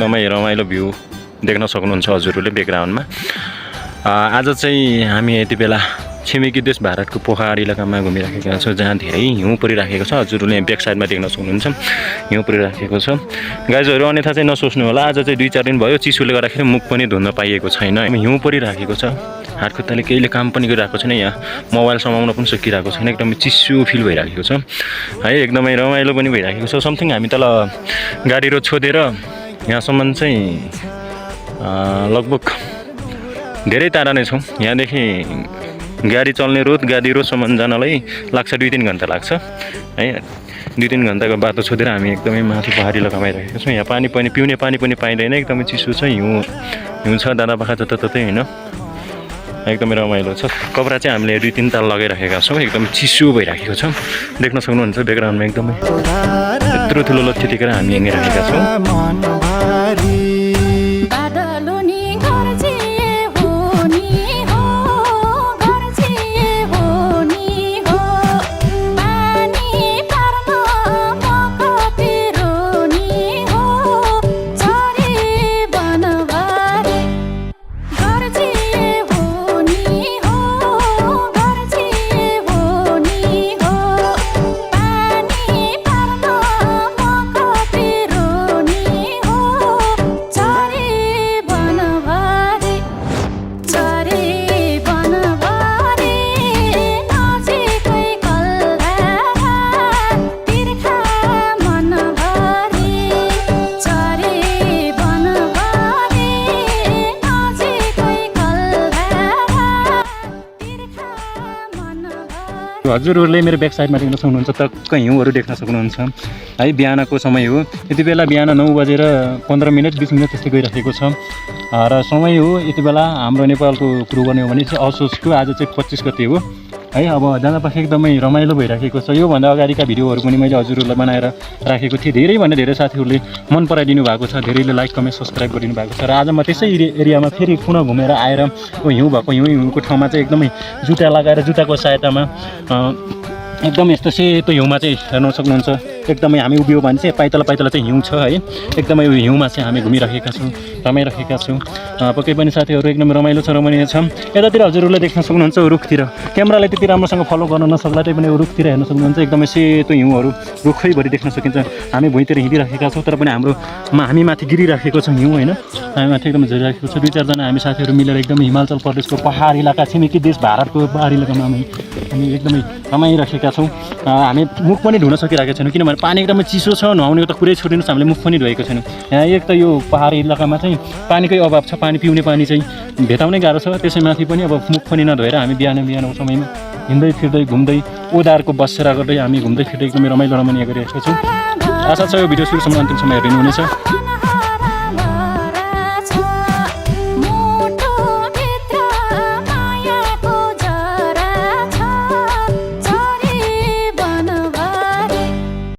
एकदमै रमाइलो भ्यू देख्न सक्नुहुन्छ हजुरहरूले ब्याकग्राउन्डमा। आज चाहिँ हामी यति बेला छिमेकी देश भारतको पोखरा इलाकामा घुमिराखेका छौँ, जहाँ धेरै हिउँ परिराखेको छ। हजुरहरूले ब्याक साइडमा देख्न सक्नुहुन्छ हिउँ परिराखेको छ। गाइजहरू अन्यथा चाहिँ नसोच्नु होला, आज चाहिँ 2-4 दिन भयो चिसोले गर्दाखेरि मुख पनि धुन्न पाइएको छैन। हिउँ परिराखेको छ, हात खुट्टाले केहीले काम पनि गरिरहेको छैन, यहाँ मोबाइल समाउन पनि सकिरहेको छैन, एकदमै चिसो फिल भइराखेको छ है, एकदमै रमाइलो पनि भइराखेको छ। समथिङ हामी तल गाडी रोड छोडेर यहाँसम्म चाहिँ लगभग धेरै टाढा नै छौँ। यहाँदेखि गाडी चल्ने गाडी रोडसम्म जानलाई लाग्छ 2-3 घन्टा लाग्छ है। 2-3 घन्टाको बाटो छोडेर हामी एकदमै माथि पहाडी इलाकामा आइरहेको छौँ। यहाँ पानी पनि पिउने पानी पनि पाइँदैन, एकदमै चिसो छ, हिउँ छ दादापाखा जताततै होइन, एकदमै रमाइलो छ। कपडा चाहिँ हामीले 2-3 ताल लगाइराखेका छौँ, एकदमै चिसो भइराखेको छ। देख्न सक्नुहुन्छ ब्याकग्राउन्डमा एकदमै यत्रो ठुलो लट्ठी टेकेर हामी हिँडिरहेका छौँ। हजुरहरूले मेरो ब्याक साइडमा देख्न सक्नुहुन्छ टक्क हिउँहरू देख्न सक्नुहुन्छ है। बिहानको समय हो, यति बेला बिहान 9:15 20 मिनट त्यस्तै गइरहेको छ र समय हो यति बेला हाम्रो नेपालको कुरो गर्ने हो भने चाहिँ असोजको आज चाहिँ 25 गते हो है। अब जाँदापछि एकदमै रमाइलो भइराखेको छ। योभन्दा अगाडिका भिडियोहरू पनि मैले हजुरहरूलाई बनाएर राखेको थिएँ। धेरैभन्दा धेरै साथीहरूले मन पराइदिनु भएको छ, धेरैले लाइक कमेन्ट सब्सक्राइब गरिदिनु भएको छ र आज म त्यसै एरियामा फेरि पुनः घुमेर आएर हिउँ भएको हिउँको ठाउँमा चाहिँ एकदमै जुत्ता लगाएर जुत्ताको सहायतामा एकदम यस्तो सेतो हिउँमा चाहिँ हेर्न सक्नुहुन्छ। एकदमै हामी उभियो भने चाहिँ पाइतला चाहिँ हिउँ छ है, एकदमै हिउँमा चाहिँ हामी घुमिरहेका छौँ, रमाइरहेका छौँ। पक्कै पनि साथीहरू एकदमै रमाइलो छ, रमणीय छ। यतातिर हजुरहरूले देख्न सक्नुहुन्छ रुखतिर, क्यामेरालाई त्यति राम्रोसँग फलो गर्न नसक्ला त्यही पनि रुखतिर हेर्न सक्नुहुन्छ, एकदमै सेतो हिउँहरू रुखैभरि देख्न सकिन्छ। हामी भुइँतिर हिँडिरहेका छौँ तर पनि हामी माथि गिरिराखेको छ हिउँ होइन, हामी माथि एकदमै झरिरहेको छ। 2-4 जना हामी साथीहरू मिलेर एकदमै हिमाचल प्रदेशको पहाड इलाका छिमेकी देश भारतको पहाडी इलाकामा हामी एकदमै रमाइरहेका छौँ। हामी मुख पनि धुन सकिरहेका छैनौँ किनभने पानी एकदमै चिसो छ, नुहाउने त कुरै छोडिनुहोस्, हामीले मुख पनि धोएको छैनौँ। यहाँ एक त यो पहाडी इलाकामा चाहिँ पानीकै अभाव छ, पानी पिउने पानी चाहिँ भेटाउनै गाह्रो छ, त्यसैमाथि पनि अब मुख पनि नधोएर हामी बिहानको समयमा हिँड्दै फिर्दै घुम्दै ओदारको बसेर गर्दै हामी घुम्दै फिर्दै एकदमै रमाइलो रमणीय गरिरहेका छौँ। आशा छ यो भिडियो सुरुसम्म अन्तिमसम्म हेरिनु हुनेछ।